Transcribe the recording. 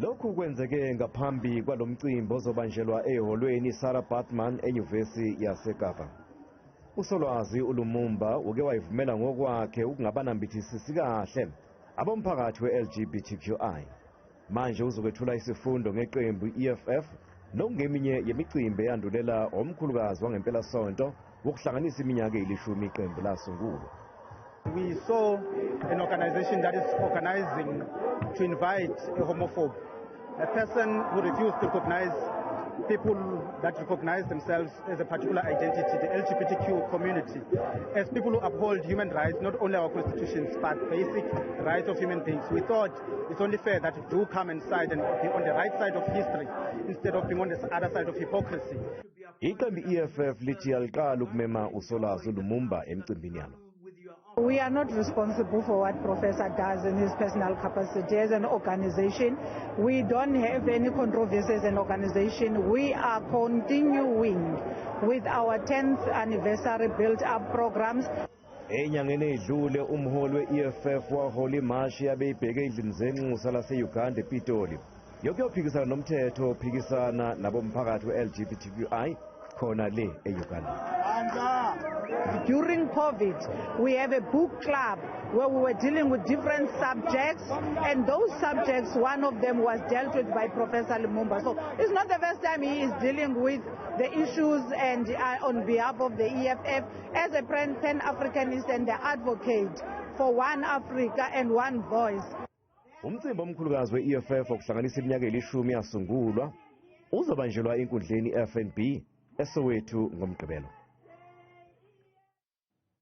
Lokhu kwenzeke ngaphambi kwalomcimbi ozobanjelwa eholweni Sarah Baartman eNyuvesi yaseKapa. Usolwazi uLumumba uke wayivumela ngokwakhe ukungabanambithisisi kahle abomphakathi we-LGBTQI. Manje uzokwethula isifundo ngeqembu i-EFF nokungeminye yemicimbi eyandulela omkhulukazi wangempelasonto wokuhlanganisa iminyaka eyishumi iqembu lasungulwa. We saw an organization that is organizing to invite a homophobe, a person who refused to recognize people that recognize themselves as a particular identity, the LGBTQ community, as people who uphold human rights, not only our constitutions, but basic rights of human beings. We thought it's only fair that we do come inside and be on the right side of history instead of being on the other side of hypocrisy. Iqembu i-EFF lithi aliqali ukumema usolwazi uLumumba emcimbini yalo. We are not responsible for what Professor does in his personal capacity as an organization. We don't have any controversy as an organization. We are continuing with our 10th anniversary build-up programs. Enyangeni edlule umholi we-EFF wahola imashi abeyibheke endlini zenxusa lase-Uganda ePitoli yokuyophikisana nomthetho ophikisana nabomphakathi we-LGBTQI khona le e-Uganda. During COVID, we have a book club where we were dealing with different subjects, and those subjects, one of them was dealt with by Professor Lumumba. So it's not the first time he is dealing with the issues and on behalf of the EFF as a Pan-Africanist and the advocate for one Africa and one voice. Umcimbi omkhulukazi we-EFF wokuhlanganisa iminyaka elishumi yasungulwa uzobanjelwa enkundleni FNB eSoweto ngoMgqibelo.